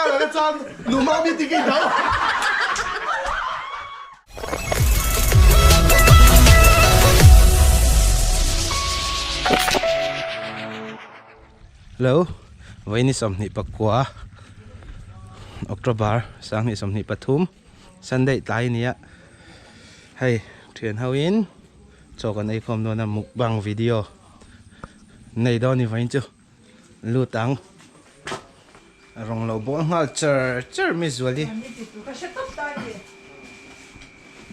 la chuan nu mami ti kei dau. Hello, vawiin 24 October 2023 Sunday tlai ania hei thian ho in chaw kan ei khawm dawn a mukbang video nei dawn ni vawiin chu lut ang rawng lo bawl nghal char char mi zual hi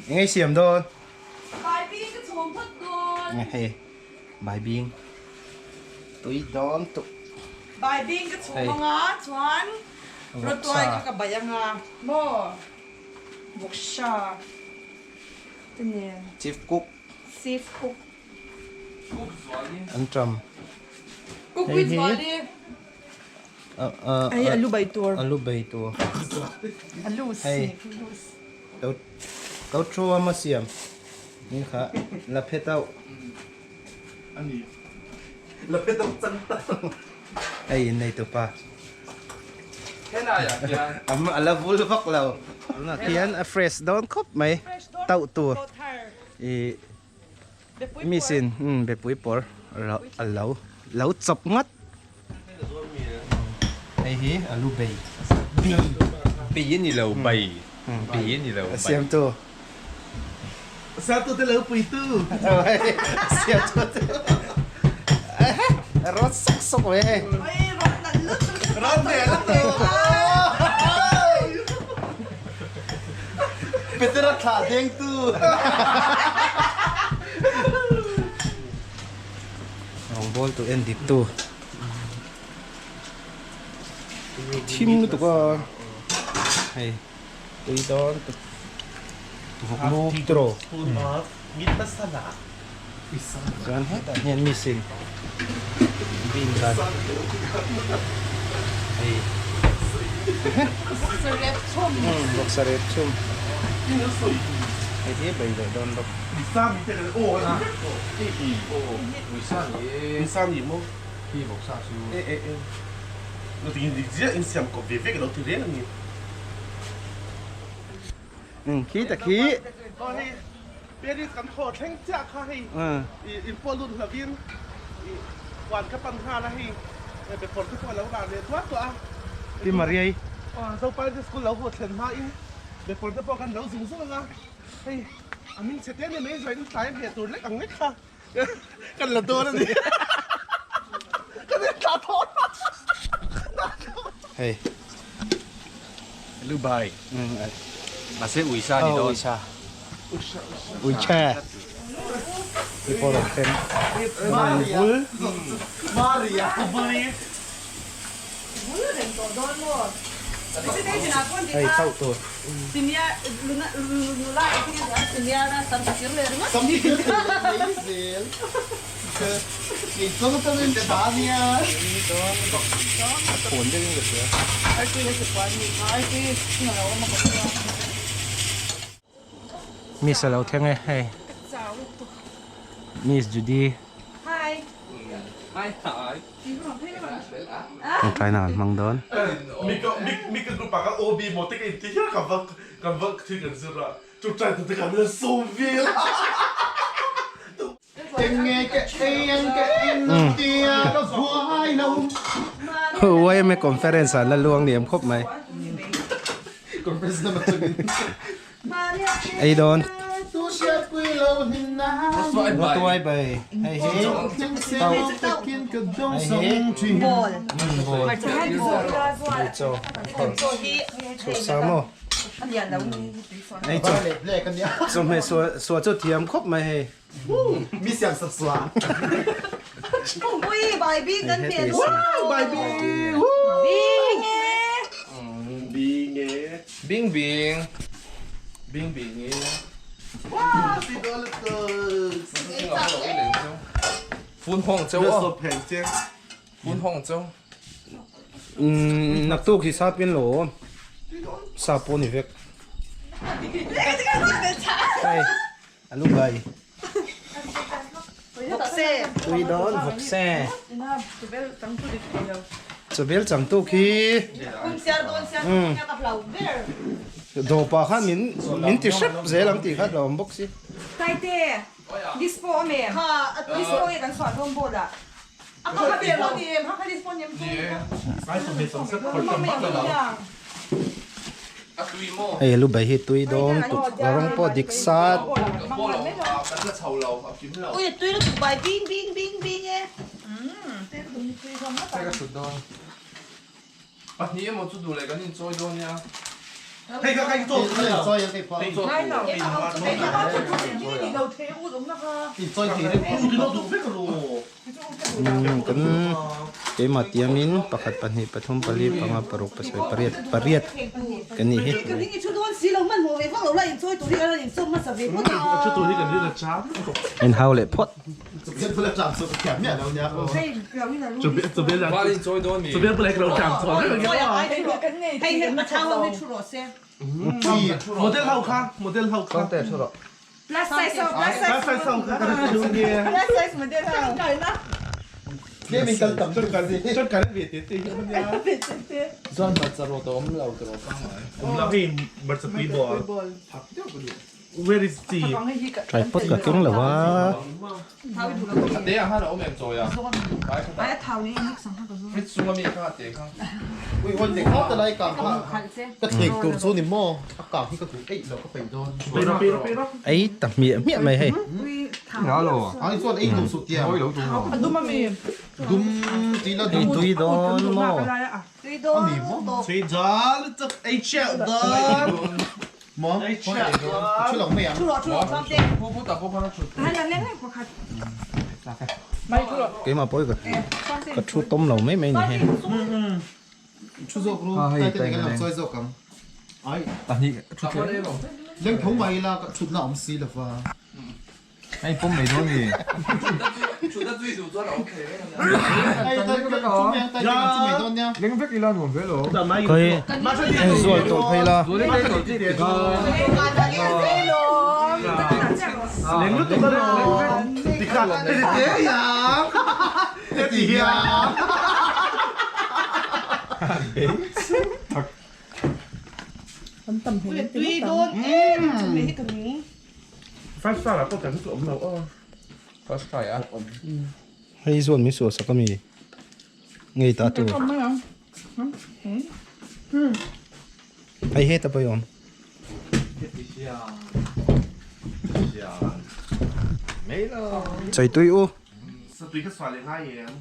eng ei siam dawn hei Baibing tui dawn tuk. Baibing ka chhum anga chuan rawtuai kha ka baih anga maw vawksa te nen. Chief cook. Chief cook. An ṭam. Cook with Zuali. Hei alu bai tur. Alu bai tur. Alu si. Ko thu a maw siam ni kha la phe tauh. Ani la phe tauh chang ta. Hei in nei tupa. A la vul vak lo. Tunah khian a fresh dawn khawp mai tauh tur. I miss in bepui pawr a lo lo chawp ngat. Hei hi alu bei. Bi bi a ni lo bai bi a ni lo bai. Siamtu. Siamtu te lo puitu. Siamtu te. Rawn sawk sawk ve hei. Rawn nalh lutuk. Rawn nalh lutuk. Petera thlah dengtu. Rawngbawl tu en dik tu thim lutuk a hei tui dawn tuk vawk lu tiraw chuan hetah hian machine bin dan hei vawksa rep chhum hei hi bei leh dawn bawk. Khi ta khi Pi Mariai Hei a hming chhe te ni mai zain tlai a hmeh tur lek ang lek kha kan la dawn a ni kan en thla thawn a. Hei Lu bai mahse uisa ni dawn. Uisa uicha ti pawh rawn thleng rawn vul. Maria vuli. Hei chauh tur. Miss a lo thleng e hei Miss Judy Tawngtaina an hmang dawn. YMA conference ah la luang liam khawp mai. Ei dawn. Tuai bai. Hei hi. Tau. Hei hi. Ball. Ball. Chaw. Chhusa maw. Ei chaw. Chawhmeh suah chu thiam khawp mai hei. Mi siam sak sua. Ui bai bing kan hmel. Bai bing. Bing e. Bing e. Bing bing. Bing bing e. Wow, si do lu tu. Phun hong cheu o. Phun hong cheu. Naktuk hi sa pin lo. Sa pawh ni vek. Hei. Alu bai. Vawkse. Tui dawn vawkse. Chawbel changtu khi dawpa khan min min ti hrep zel ang tih kha hlauhawm bawk si. Taite dispo awm em? Dispo nge kan chhuah dawn board ah? Hei lu bai hi tui dawn tuk rawng pawh dik sat. Kan keimah tiamin pakhat pahnih pathum pali panga paruk pasarih pariat pariat kan nih hi. In hau leh phawt. Plus size ho, plus size. Plus size ho kha kan chu nge. Plus size model ho. Tlem in kal tam chon kan chon kan ve te te hi ania. Chuan hmarcha rawt a awm lo tawh pangngai. Awm lo hei hmarcha tui ball. Where is tea? Tripod ka keng lo a. Ei ta hmiah hmiah mai hei. Ei tui dawn maw? Keimah pawh hi ka thu tawm lo mai mai ni hei. Hei pawm mai dawn ni. Leng vek ila nuam ve lo. Khawi hei zual tawh phei la. First try ah pawh kan chu awm lo aw. First try a. Hei zawn min suah sak ami ngei ta tur. Hei heta pawh i awm. Chaitui u. Satui kha suah leh ngai em.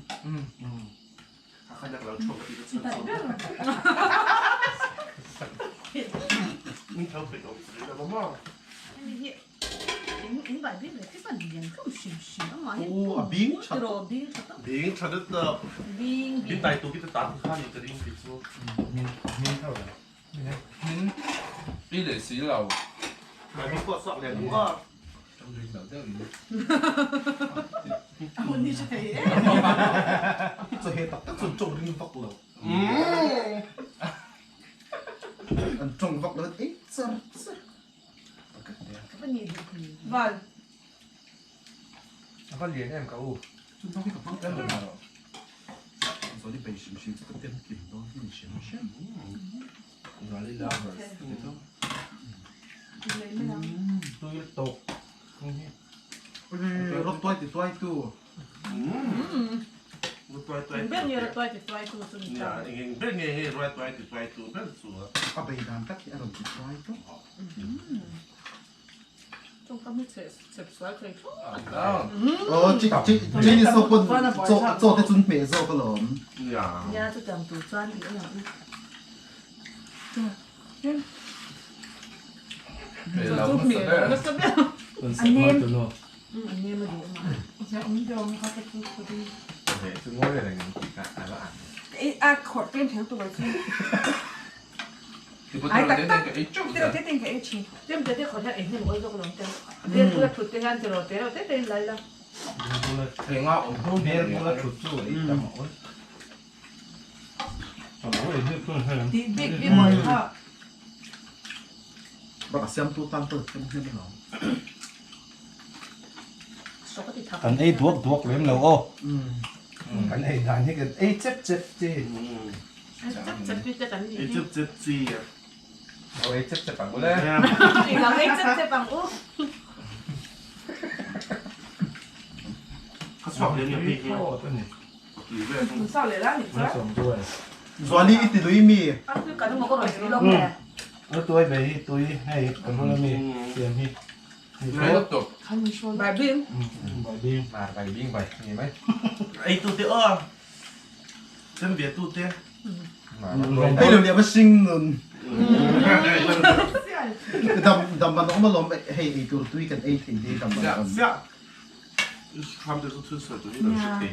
Kan ei duak duak lem lo aw. Kan ei dan hi kan ei chep chep chi. Ei chep chep chi te kan nih hi. Ei chep chep chi. Lo ei chep chep ang u le. Lo ei chep chep ang u. Ka chhuak leh nia hei hi. Tui sa leh la ni chuan. Zuali i ti lui mi. A tui kan maw ka rawn tui lawm le. A tuai ve hi tui hei kan bula mi siam hi. Bai bing. Bai bing. Mar bai bing bai ni mai. Ei tu te aw. Chem ve tu te. Hei lo liam a hring nun. Dam dam ban awm alawm hei ei tur tui kan ei thei te dam ban awm. Tham te chu thil sawi tur hi kan hre thei.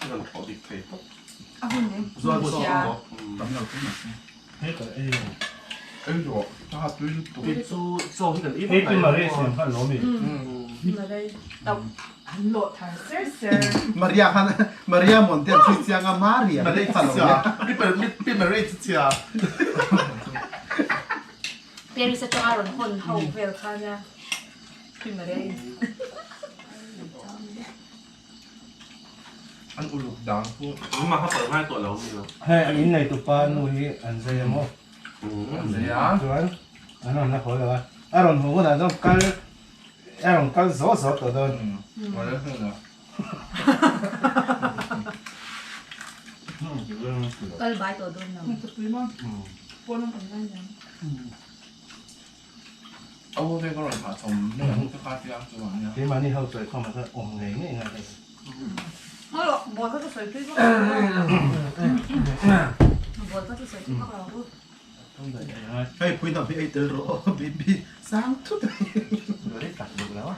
Kan thawh dik thei tawp. A hun em? Zual chaw a tam lo tun a. Hei ka ei lo. Ei rawh. Ta tui lutuk. Kei chu chaw hi kan ei Hei pi Maria siam khan lo mi. Maria tau an lawh thar ser ser. Maria khan Maria muan te an chhui chiang a Maria Maria kha lo nia. Pi Maria chu chhia. Paris atanga rawn hawn ho vel kha nia Pi Maria in. An uluk dang chu. Nangmah kha palh ngai tawh lo mi lo. Hei an innei tupa nu hi an zai a maw? An zai a. Chuan an rawn la haw lo a. A rawn haw hunah chuan kal a rawn kal zawh zawh tawh dawn. Mawle hun a. Kal bai tawh dawn lo. Pawn an awm lai nen. Aw ve ka rawn thah chawm mai ang chu kha tia chu ang nia. Keimahni ho chawi khawm ah chuan awm ngei ngei ngai daih. Halo, ball kha chu sawi tui vak lo. Ball kha chu sawi tui vak lo ang u. Hei pui hnam hi ei tel rawh aw baby sang thut a ni. Dawr i tak duh lo a.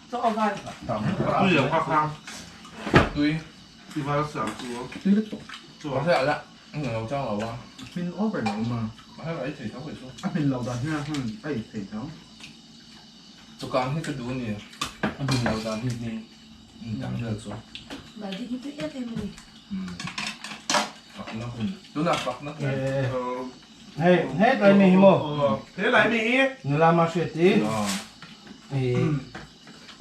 Chaw a vai. Tui lo kha kha. Tui. I var siam chu. Tui lutuk. Chaw. Mahse ala Eng lo chang lo a. Hmin over lo ma. Mahse ka ei thei tho kei chu. A hmin lo dan hian hun a ei thei tho. Chukang hi ka duh a ni. A hmin lo dan hi hmin dang vel chu. Baldi hi tui em em a ni. Fakna hun. Tunah fakna hun. Hei he tlai mi hi maw? He lai mi hi. Nula ma hriat i.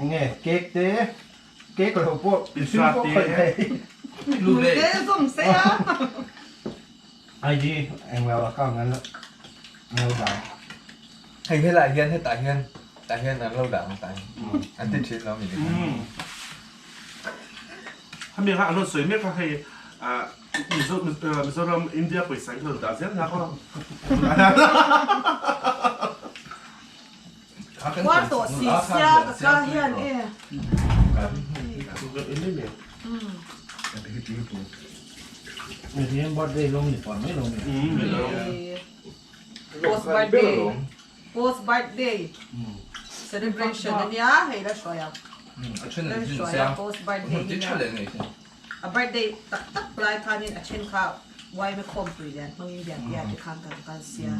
Enge cake te Cake lo pawh mihring pawh khawih thei. Lute zawm se a. IG englo account an lo dah. Hei helai hian hetah hian tah hian an lo dah ang tah hian an ti thin lo mi ni. Hemi kha an rawn sawi mek a hei Mizo Mizoram India pawisa hi rawn dah zel na aw. War tawh si sia ka ka hian e. Post birthday post birthday celebration ania hei la hruai a la hruai a post birthday hi a birthday tak tak lai khanin a then kha yma khawmpui lian hmangin biak biak te khan kan kal sia.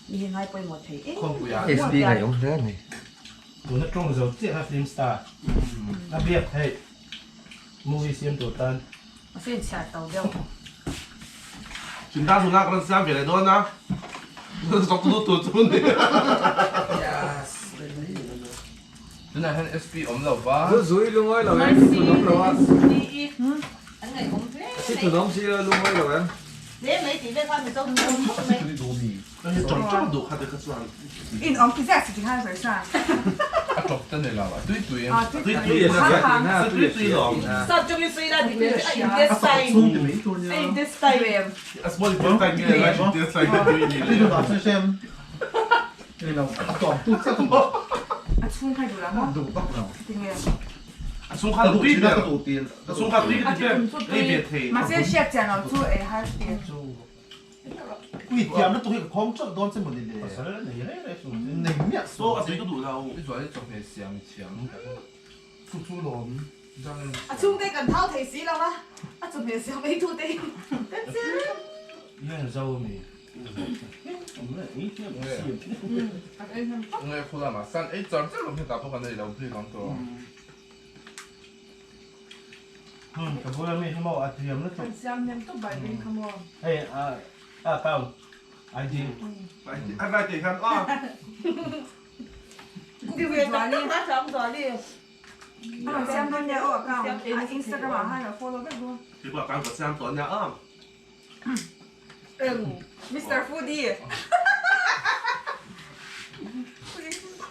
Mi hi ngai pawimawh thei em em. SP ngaih awm hle a ni. Tuna tawng zo chiah kha film star a biak theih movie siam tur tan. A fin chhiar to deuh. Chinta tuna ka rawn siam ve leh dawn a zawk tu tur chu ni. Tunah hian SP awm lo va. Zu zui lungawi lo em? Si thun awm lo a. An ngaih awm hle mai. Si thun awm si lo lungawi lo em? Hle mai tih vel kha mizo thun awm khawp mai. In awm ti zet si ti khan sawi sa. A tawp ta ni lo a tui tui em. A tui tui a tui tui lawm. Sap chungin sawi la dik leh a intestine a intestine. A small intestine nge large intestine tui ni le. A chhung kha duh la maw? Duh vak lo. Tinge? A chhung kha tui ber. A chhung kha tui ka ti ber. Ei ve thei. Mahse hriat chian lo chu ei har ti. Ui thiam lutuk hi ka khawng chawlh dawn che mawni le. Pasal nei rei rei chu. Nei miah So a tui ka duh lo. I zual hi chawhmeh siam i thiam. Chu chu lawm. A chhungte kan thau thei si lo a, a chawhmeh siam ei tu te hi kan chiang reng. Hian zo mi. Nge khula mah san ei char char lo hi ta pawh kan ei lo bik ang tawh. Ka bula mi hi maw a thiam lutuk. Kan siam hnem tawp bai bing kha maw. Hei a account ID. A vai te hian aw.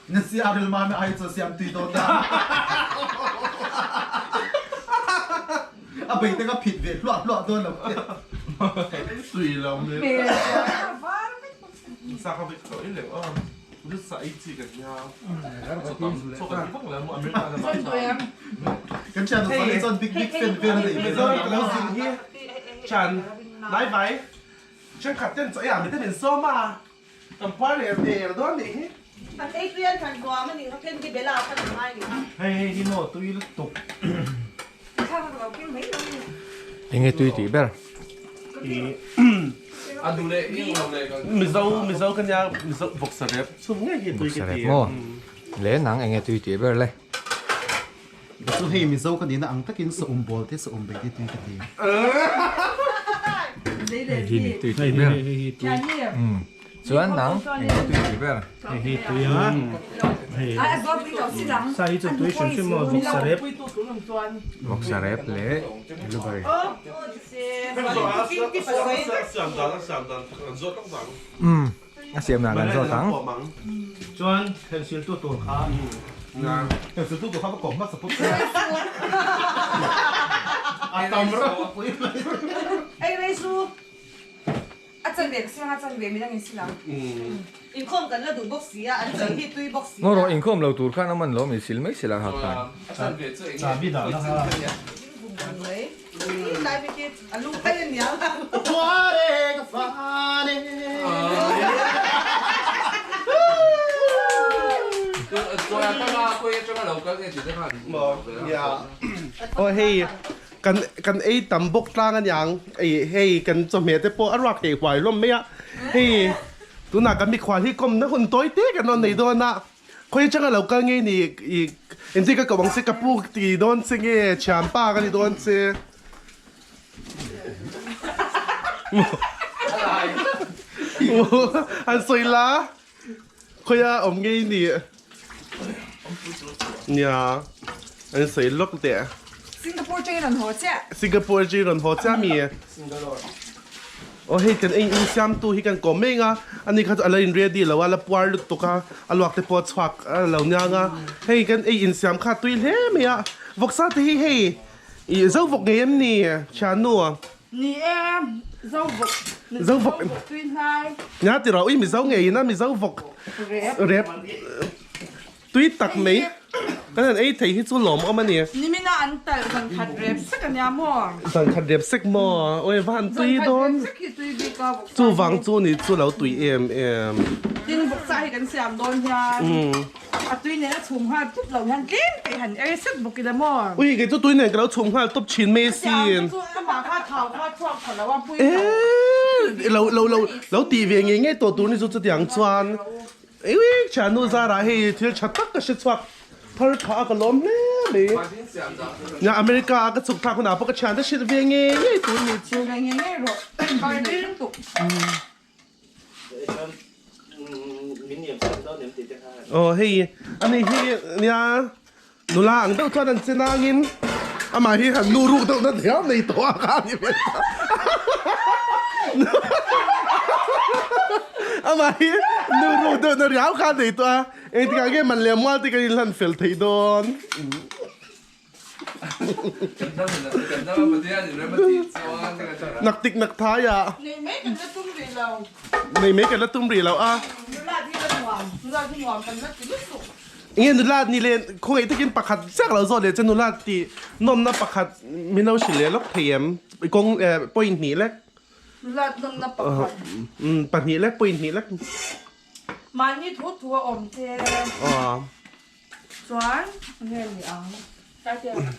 Na siaril ma na ai chaw siam tui dawn ta. A bei te ka phit ve hluah hluah dawn lo. Tui lo me. Sa ka vek tawh i leh aw. Lu sa ei chi kan nia. Chaw tam chaw kan ti vak lo maw America lamah chuan. Kan thian ho chuan chuan big big fan vel a nei ve Mizoram ka lo zin hi chan hnai vai thenkhat ten chaw ei ah miten in sawm a kan puar leh der dawn nih hi. An ei tui an han nuam a nih kha khen hi Bella khan an ngai nih kha. Hei hei hi maw tui lutuk. Enge tui tih ber? Mizo Mizo ka nia Mizo vawksa rep chhung ngei hi tui ka ti. Vawksa rep maw? Le nang enge tui tih ber le? Chu hei Mizo ka nihna ang takin sa um bawl te sa um bei te tui ka ti. Hei hi ni tui tih ber. Chuan nang enge tui tih ber? Hei hi tui a. Hei sa hi chu tui hrim hrim maw vawksa rep. Vawksa rep leh blueberry. Umm a siam dan kan zawt ang. Chuan pencil tu tur kha. Pencil tu tur kha ka kawm hmasa phawt che. A tam ropui mai. Ei rei su. A chanve ka siang a chanve midang in si lang. Inkhawm kan la duh bawk si a, an chei hi tui bawk si a. Ngaw rawh inkhawm lo tur khan a man lo mi sil mai sila ha khan. Chabi dah na ha. A lung phei a niang. Tuare ka fane. Aw hei Kan kan ei tam bawk tlang aniang ei hei kan chawhmeh te pawh a ruak thei huai hlawm mai a hei tunah kan mikhual hi kawmna hun tawi te kan rawn nei dawn a khawi atanga lo kal ngei ni ih engtin ka koh ang che ka pu ti dawn che nge thianpa ka ni dawn che an sawi la khawi a awm ngei ni. Nia, an sawi lawk teh. Singapore atangin rawn haw chiah. Singapore atangin rawn haw chiah mi? Singalore. Aw hei kan ei in siamtu hi kan kawm mek a, ani kha chu a la in ready lo a, la puar lutuk a, a luak te pawh a chhuak a lo niang a. Hei kan ei in siam kha tui hle mai a, vawksa te hi hei ih zo vawk ngei em ni thiannu? Ni e, zo vawk. Zo vawk. Tui hnai. Nia ti rawh, ui Mizo ngei in a Mizo vawk rep. Rep. Tui tak mai. Kan han ei thei hi chu lawm awm a ni. Nimina an talh zan khat rep sek a nia maw? Zan khat rep sek maw? Oi va han tui dawn. Zan khat rep sek hi tui bik a vawksa. Chu vang chu ni chu lo tui em em. Tin vawksa hi kan siam dawn hian. A tui nen a chhum nghal tup lo hian tlem te han er set bawk ila maw? Ui kei chu tui nen ka lo chhum nghal tup thin mai sin. Hetiang chu amah kha thau kha chhuak tha lo a pui lo. Eee lo lo lo lo tih ve ngei ngei tawh tur ni chu chutiang chuan ui thiannu zarah hei thil tha tak ka hre chhuak thar phah a ka lawm hle mai. Nia America a ka chhuk thlak hunah pawh ka thian te hrilh ve ngei ngei tur ni chu. Hrilh ve ngei ngei rawh. Party lutuk. Aw hei ani hi nia nula ang deuh chuan an che nangin amah hi han nu ruk deuh na diam nei tawh a kha ni ve ta amah hi nu ruk deuh na riau kha nei tawh a engtikah nge man leh mual te kan inhlan fel thei dawn. Nak tik nak thai a. Nei mai kan la tum rih lo. Nei mai kan la tum rih lo a. Nulat hi la nuam, nulat hi nuam kan la ti lutuk. Nge nulat ni le khawngaih takin pakhat chiah lo zawt leh che nulat tih nawmna pakhat min lo hrilh leh lawk thei em? Kawng point hnih lek. Nulat nawmna pakhat. Pahnih lek point hnih lek. Mahni thu thu a awm che. Aw. Chuan nge ni ang?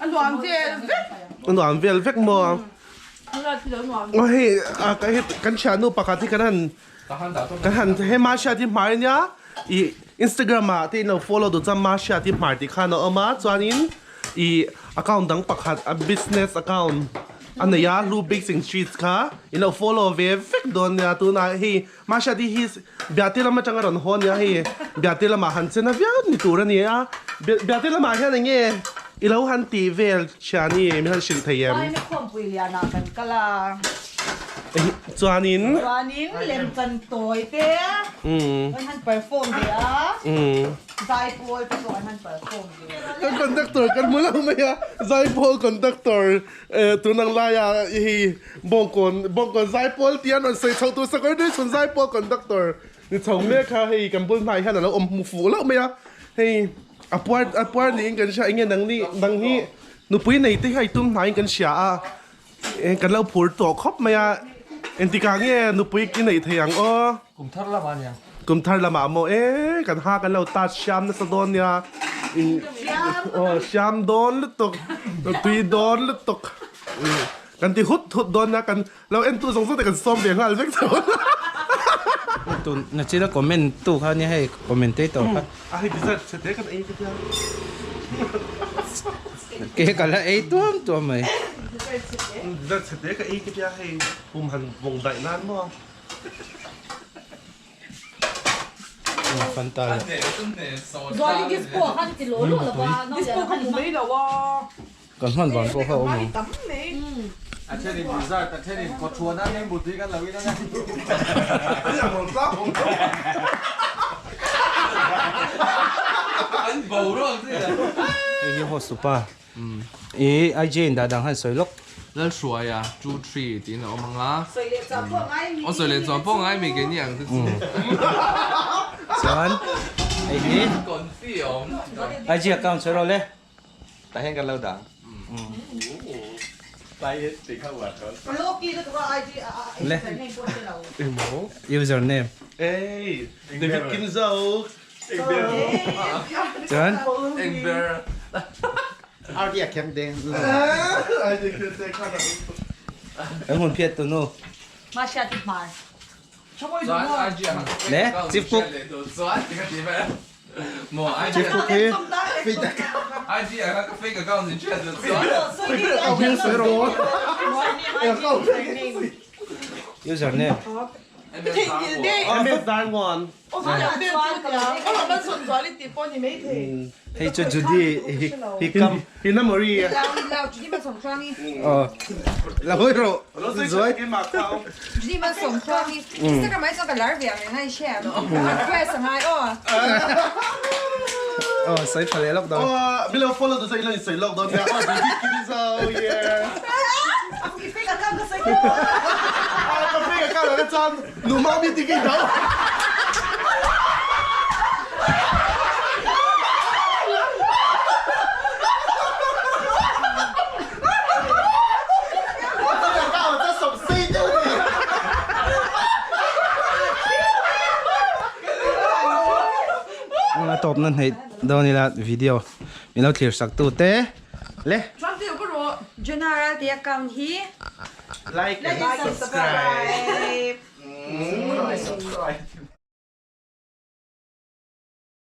A nuam vel vek. A nuam vel vek maw? Aw hei a ka hei kan thiannu pakhat hi kan han kan han hei Mahriat hi hmar ania ih Instagram ah te in lo follow duh chuan Mahriat hi hmar tih khan a awm a chuanin ih account dang pakhat a business account. A nei a, Hlu Bakes and Treats kha in lo follow ve vek dawn nia tunah hei Mahriati hi Biate lam atanga rawn haw nia hei Biate lamah han chena viau ni tur a ni a, Biate lamah hian eng nge i lo han tih vel thiani min han hrilh thei em? Vaina khawmpui lianah kan kal a. Chuanin. Chuanin lemchan tawi te an han perform ve a, zaipawl te pawh an han perform ve. Kan conductor kan hmu lo mai a, zaipawl conductor tun ang laia hei Bawngkawn Bawngkawn zaipawl tih an rawn sawi chho tur sakawr nui chhun zaipawl conductor ni chho mek kha hei kan bul hnai hian a lo awm hmu fuh loh mai a, hei a puar a puar niin kan hria enge nang ni nang hi nupui nei te hi a tum hnaiin kan hria a. Kan lo phur tawh khawp mai a, engtikah nge nupui i neih thei ang aw? Kum thar lamah ania. Kum thar lamah maw e, kan ha kan lo touch hriam nasa dawn nia. Aw hriam dawn lutuk, tui dawn lutuk. Kan ti hut hut dawn nia, kan lo entu zawng zawng te kan sawm ve nghal vek tho. Tun na chila comment tu kha nia hei commentator kha. A hei dessert chhe te kan ei ka tia. Ke ka la ei tuam tuam mai. Dessert chhe te ka ei ka tia hei pum han vawng daih nan maw. Fanta leh. Zuali disco khan ti lo lo lova. Disco kha hmu mai lo a. Kan hman van pawh kha awm ang. A thenin dessert, a thenin kawthuan a nimbu tui kan lo in anga. An boruak zet a. Hei hi host tupa i IG in dah dang han sawi lawk. Lalhruaia 2 3 tiin a awm ang a. Sawi leh chuan pawh ngai mi. Aw sawi leh chuan pawh ngai mi keini ang te chu. Chuan hei hi Confi awm. IG account sawi rawh le. Tah hian kan lo dang. Le. User name. Hey, David Kinzo. Chuan. Engber. Kan hun phiat tunu. Mahriati hmar. Le, Chief Cook. Chief Cook hi. User name. Hei chu Judy hi kam. Aw la hawi rawh Zuai. Aw sawi tha leh lawk dawn. A tawpna hnaih dawn ila video min lo thlir sak tu te le. General tih account hi. Like and subscribe.